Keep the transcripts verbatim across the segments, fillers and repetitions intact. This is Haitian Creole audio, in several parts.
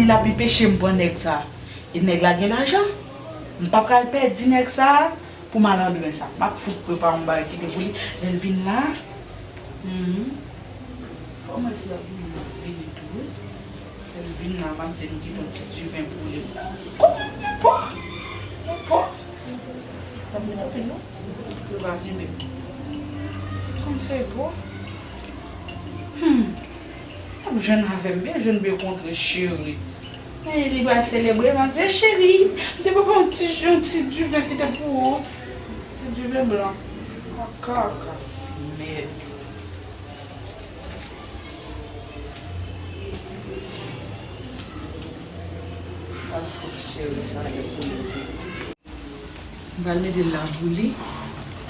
L ap enpeche m pran nèg sa. E nèg la gen lajan. M pa pral pèdi nèg sa pou malandren sa. M ap fout prepare yon bagay kite pou li. Lè l vin la, hmm, fò m wè si l ap vini, l ap vini tou, wi. Lè l vin la, m ap di l m kite yon ti diven pou li. Kòman m pran? M pran? L ap vin anpil, non? Yo pa kenbe m. Kòm se gwo. Hmm. Ap jwenn avè m, byen jwenn byen kontre cheri. E li pral selebre, m ap di, cheri, m te pran yon ti, yon ti diven ki te pou ou. Ti diven blan. Aka, aka. Mèd. Al fout cheri sa, e pou li. M pral mete l la pou li.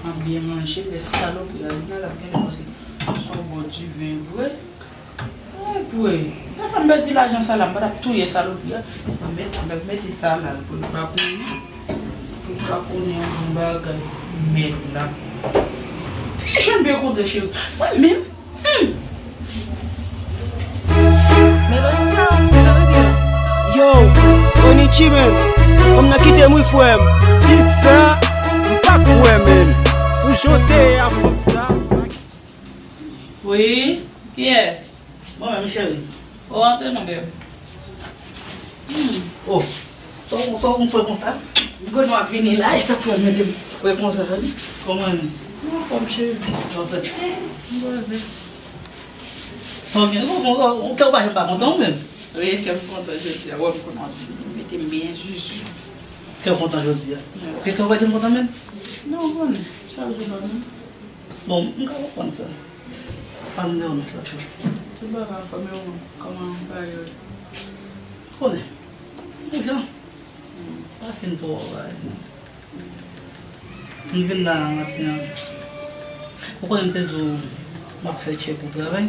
M ap byen manje. Lè salopri a vin la, l ap gen lè panse se yon bon diven vre. Ay, vre. Lè fè m pèdi lajan sa la, m pa t ap touye salopri a. M ap met-, m ap mete sa la pou l pa konnen. Pou l pa konnen yon bon bagay. Mèd la. Pi jwenn byen kontre cheri. Mwen menm. Hmm. Yo, Onichi menm, fanm nan kite m wi frè m. Kisa? M pa kwè menm. Pou jan w te ye a fanm sa. Wi, kiyès? Mwen menm cheri. O, antre non, beb. Hmm. Oh, sa w, sa w konn fè konsa? Gwo nwa vini la, e sa k fè w mete m fre konsa, wi. Kòman nou? Mwen anfòm, cheri. Anfòm. M poze. Anfòm, ou, ou, ou, kè w pa janm pa kontan ou menm? Wi, kè m kontan jodi a. Wè m kontan. Mete m byen zuzu. Kè w kontan jodi a? Wi. Kè, kè w pa janm kontan menm? Non, ou konnen. Chak jou pa menm. Bon, m ka konprann sa. Pa m deranj sa, chou. Tout bagay anfòm, e ou menm? Kòman bagay yo ye? Konnen. Bon jan. Pa fin twò bagay. M vin la maten an. Ou konnen m te di w m ap fè tchèk pou travay.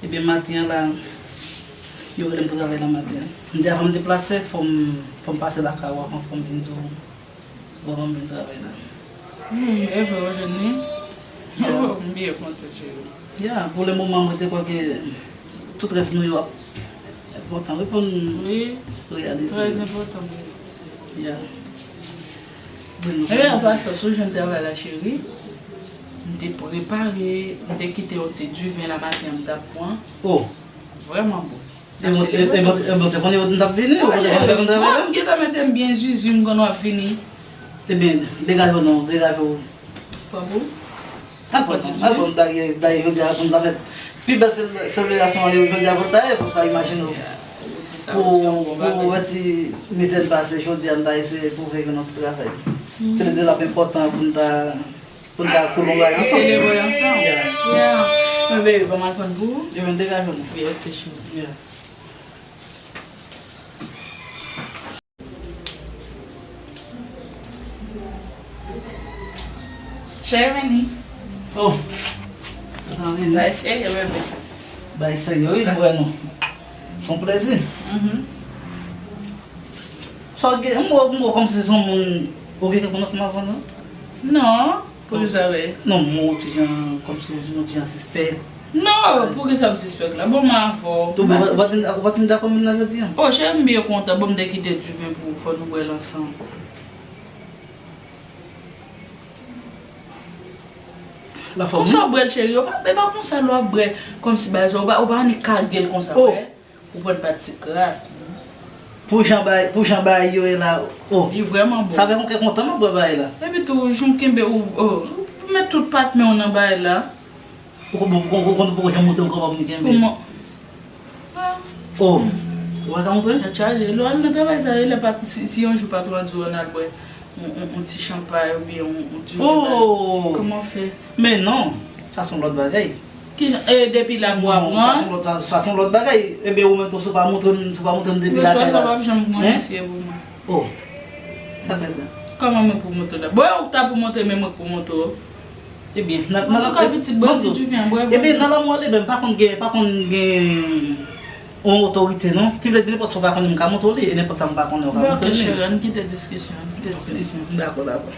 Ebyen, maten an la, yo rele m pou travay la maten an. M di avan m deplase, fò m, fò m pase lakay ou avan, fò m vin di w bò m vin travay la. Hmm, e vre, ou jwenn li? Yeah. Oh, m byen kontan, cheri. Yeah, pou le moman, mwen te kwè ke tout rèv nou yo ap enpòtan, wi, pou n reyalize. Wi, trè enpòtan, wi. Yeah. Ebyen, an pasan, si w jwenn travay la, cheri, m te prepare, m te kite yon ti diven la maten an, m t ap pran. Oh. Vrèman bon. E bon, e, e bon, e bon, te konnen ou t ap vini, ou te konnen ou t ap vini. Mwen, m gentan mete m byen zuzu, m konnen w ap vini. Ebyen, degaje w non, degaje w. Pran pou? Al pran, al pran, dayè, dayè, jodi a, pou n ta fè pi bèl sel-, selebrasyon an, jodi a, pou ta ye, pou sa imajine w. Pou, pou wè ti mizè n pase, jodi a, n ta eseye twouve youn nan ti travay. Se vle di l ap enpòtan pou n ta, pou n ta koule yon bagay ansanm. Selebre ansanm. Yeah. Yeah. Men baby, ban m al pran pou ou. Yo menm degaje w non. Wi, ok, cheri. Yeah. Cheri, vini. Oh. Bay serye, bebe. Bay serye, wi, m wè nou. Se yon plezi. Mhm. Sa w gen, m wè, m wè kòmsi se yon moun ou gen kèk moun ansanm avè l, non? Non. Poukisa, wi? Non, m wè w ti jan, kòmsi w yon ti jan sispèk. Non, poukisa m sispèk la? Bon, m avè w. Ou pa t vin, ou pa t vin dakò menm nan jodi a? Oh, cheri, m byen kontan. Bon, m te kite diven pou ou, fò nou bwè l ansanm. Konsa w bwè l, cheri, ou pa, e pa konsa lè w ap bwè, kòmsi bagay sa, ou pa, ou pa annik kage l konsa, wi. Ou pran pa ti kras. Pou jan bagay, pou jan bagay yo ye la, oh. Li vrèman bon. Sa fè m kè kontan m ap bwè bagay la. Epi tou, jan w kenbe, ou, oh, ou met tout pat men w nan bagay la. Ou konn, ou konn, ou konn, ou poko janm montre m kòman pou m kenbe. Kòman? Ah. Oh. Ou pa ka montre m? Tèt chaje. Lè w al nan travay sa, e lè pa, si, si yon jou patwon an di w ann al bwè yon, yon, yon ti chanpay oubyen yon, yon ti vin. Oh. Kòman w fè? Men non, sa se yon lòt bagay. Kijan, e depi la pou aprann? Non, sa se yon lòt, sa se yon lòt bagay. Ebyen, ou menm tou, si w pa montre m, si w pa montre m depi lakay la. Lòswa sa w p ap janm konn mesye pou mwen. Oh, sa fè sa. Kòman mwen pou montre w la? Bon, ou ta pou montre, men mwen pou montre w. Ebyen, nan, nan, antouka, pitit, bwè ti diven an, bwè. Ebyen, nan lanmou ale, ben, pa konn gen, pa konn gen yon otorite, non. Ki vle di, nenpòt sa w pa konnen, m ka montre w li, e nenpòt sa m pa konnen, w ka montre m li. Bon, ok, cheri, ann kite diskisyon, ann kite diskisyon. Dakò, dakò.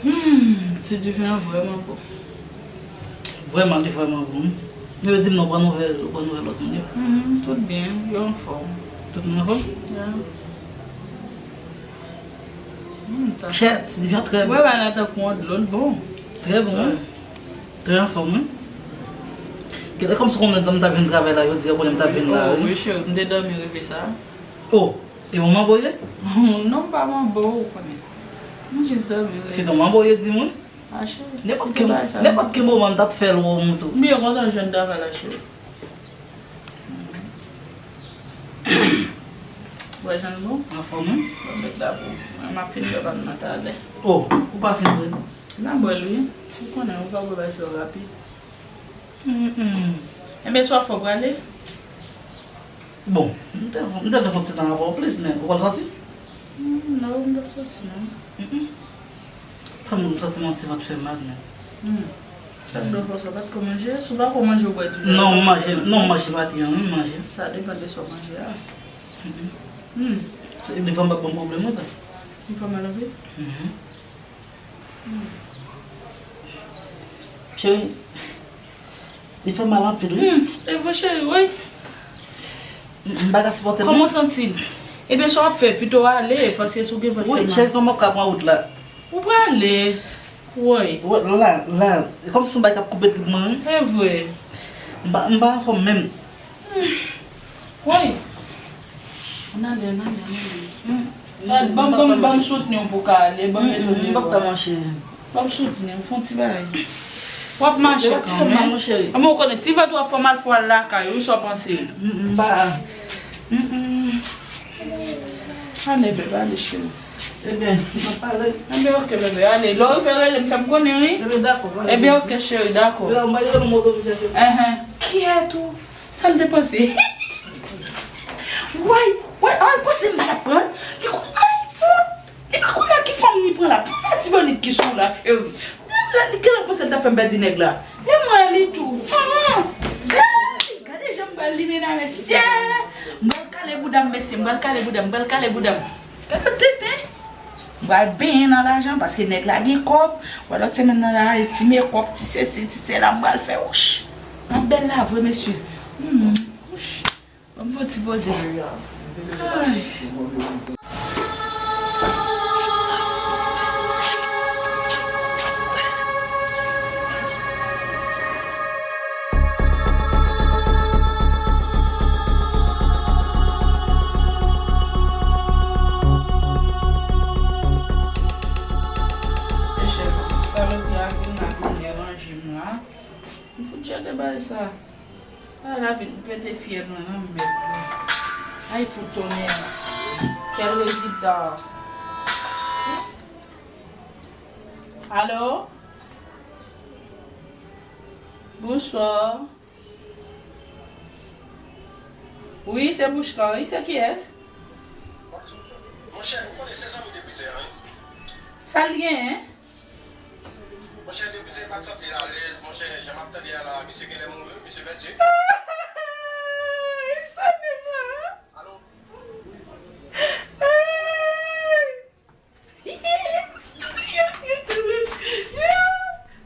Hmm, ti diven an vrèman bon. Vrèman, li vrèman bon. Yo di m non, pran nouvèl, ou pran nouvèl lòt moun yo. Mhm, tout byen, yo anfòm. Tout moun anfòm? Ya. Hmm, ta. Chè, ti divyan trè bon. Wè, bagay la tankou yon dlo, l bon. Trè bon, wi. Trè anfòm, wi. Genlè kòmsi konnen m ta vin travay la, yo di konnen m ta vin la, wi. Oh, wi, cheri, m te dòmi rive sa. Oh, e manman bo ye? Non, m pa manbo, ou konnen. M jis dòmi rive. Se non manbo ye di m, wi. Ah, cheri, nenpòt ki, nenpòt ki moman m t ap fè l wè w tou. M byen kontan jwenn travay la, cheri. Wè jan l bon? Anfòm, wi. Bon, met la pou mwen. M ap fin fè pa m nan talè. Oh, ou pa fin bwè l? M ap bwè l, wi. Ou konnen, ou pa bwè bagay sa yo rapid. Mm, mm. Enben, swa fò w prale. Bon, m te, m te vle fè yon ti tan avè w plis, men ou pral sòti? Mm, non, m p ap sòti, non. Mm, mm. Fanm, m santi m yon ti vant fè mal, men. Hmm. Sa k dwe fè w sa, w pa t ko manje? Si w pa ko manje, w bwè diven. Non, m manje, non, m manje maten an, wi, m manje. Sa depann de sa w manje a. Mhm. Hmm. Se devan m ap ban m pwoblèm, wi, sa. Li fè w mal anpil? Mhm. Hmm. Cheri, li fè mal anpil, wi. Hmm, e vre, cheri, wi. M, m pa ka sipòte l, non. Kòman w santi l? Ebyen, sa w ap fè, pito w ale, paske si w gen vant fè mal. Wi, cheri, kòman m ap ka pran wout la? Ou prale. Woy. Wè, la, la, e kòmsi yon bagay k ap koupe trip mwen, wi. E vre. M pa, m pa anfòm menm. Woy. Ann ale, ann ale, ann ale. Hmm. Ban m, ban m, ban m soutni w pou w ka ale. Ban m mete w deyò. M p ap ka, monchè. Ban m soutni w, fè yon ti bagay. W ap mache kanmenm. Ti vant ou ap fè w mal, monchè. Anben, ou konnen, ti vant ou ap fè w mal, fò w al lakay ou, sa w panse? M, m pa. Mm, mm. Ale, bebe, ale, cheri. Ebyen, m ap pale. Ebyen, oke, bebe, ale. Lè w rive, rele m, fè m konnen, wi. Ebyen, dakò, pa gen pwoblèm. Ebyen, oke, cheri, dakò. Lè m pral rele m, ou vin chèche m. Enhen. Kiyès ou? Sa l te panse? Woy, woy, an l panse m pa t ap pran l. Li konn, ay, fout! Li pa konn nan ki fòm li pran la. Tout Latibonit ki sou la. E, li genlè panse l t ap fè m pèdi nèg la. E mwen li tou. Manman! Hey! Gade jan m pral limen la, mesye! M pral kale bouda m, mesye. M pral kale bouda m, m pral kale bouda m. Gade tenten! M pral benyen nan lajan paske nèg la gen kòb. Wè lòt semèn nan la, ti mekòp, ti sesi, ti sela, m pral fè wouch. M ap bèl la vre, mesye. Hmm, wouch. Ban m fè yon ti poze. Ay. Chèf, salopri a vin la, vin deranje m la. M fout jete bagay sa. A, la vin pete fyèl mwen nan mèt mwen. Ay, fout tonnè. Quel résultat? Alo? Bonswa. Wi, se Pouchka, wi, se kiyès? Monchè, ou konnen se zanmi Depise a, wi. Sa l genyen? Monchè, Depise pa t santi l alèz, monchè, jan m ap tande a la, misye genlè mouri, wi, misye pèdi. Sa de mwa. Alo?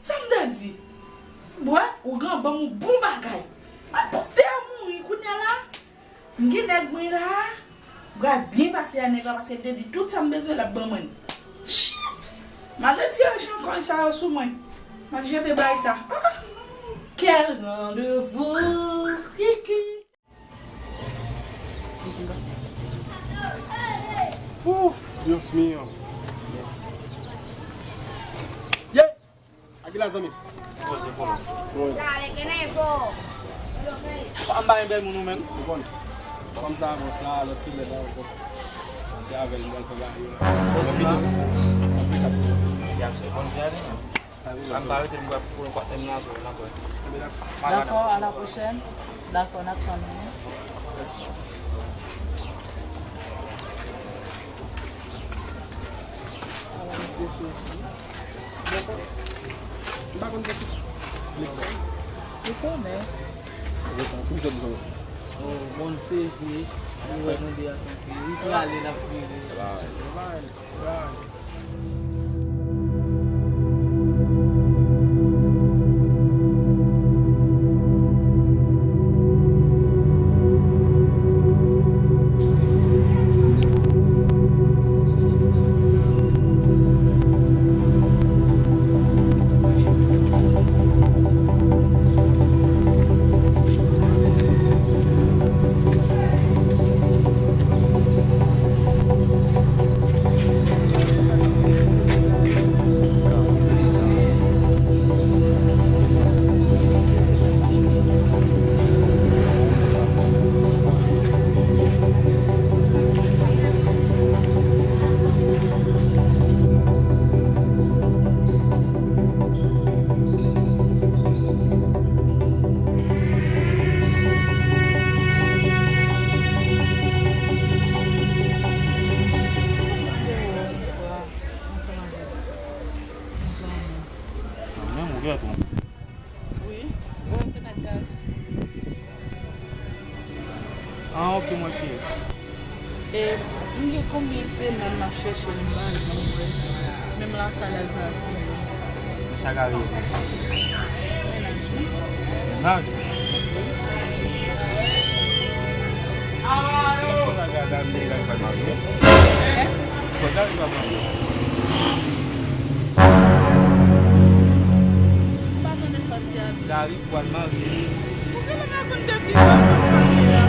Sa m ta di? Bwè, ougan ban m yon bon bagay. Mwen pou tè mouri kounye a la. M gen nèg mwen la. M pral byen pase a nèg la paske l te di tout sa m bezwen l ap ban mwen. Shit! M al retire jan kòy sa yo sou mwen. M al jete bagay sa. Ah, ah. Quel rendez-vous? Kiki. Ouf, Dios mío. Ye! Akila zanmi. Poze pou nou. Wi. Pa m ba yon bèl moun ou menm. Ou konn. Kòm sa avan sa, lòt semèn la ankò. Se avè l mwen fè bagay yo la. Mwen fini. Mwen fini. Yap se bon gade. An pa rete m pou yon kwatèm nan sou nan kwè. Dakò, a la pwochèn. Dakò, n ap tann ou. Mèsi. Dakò. M pa konn fè kisa. Ou konnen. Ou konnen. Ou konnen. Oh, bon, sezi. Ou wè nou de a konfye. Li prale, l ap vire. Bye. Bye. Bye. Wi. Ou rekonèt Gaby? Ah, ok, m wè kiyès. E, m gen konbyen semèn m ap chèche l, m pa janm wè. Menm lakay la, l pa vini. Men sa Gaby ye? Mennaj mwen. Mennaj? Konsa Gaby, Gaby pral marye? Hein? Konsa Gaby pral marye? M pa tande sa w di a. Gaby pral marye. Ou genlè pa konn dati Gaby pral marye a.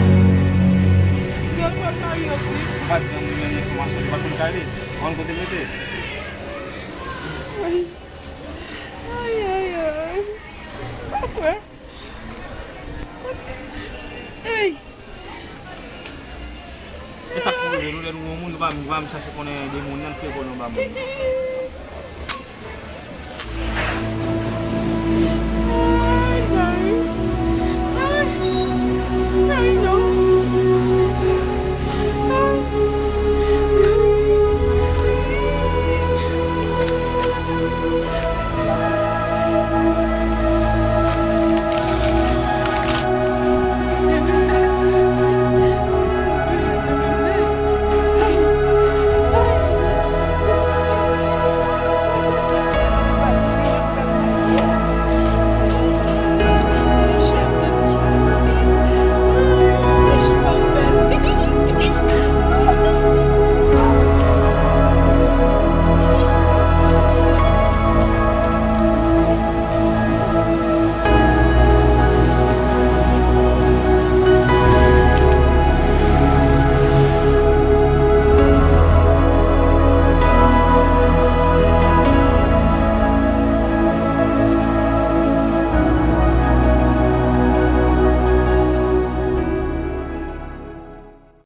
Gaby pral marye wi. M pa t janm jwenn enfòmasyon, li pa konn kay li. Ou konn kote l rete? Ay, ay, ay. Pa kwè. Ey! E sa k pou rive nou, lè nou wè yon moun, nou pa, nou pa menm chache konnen de moun nan, se konnen nou pa moun.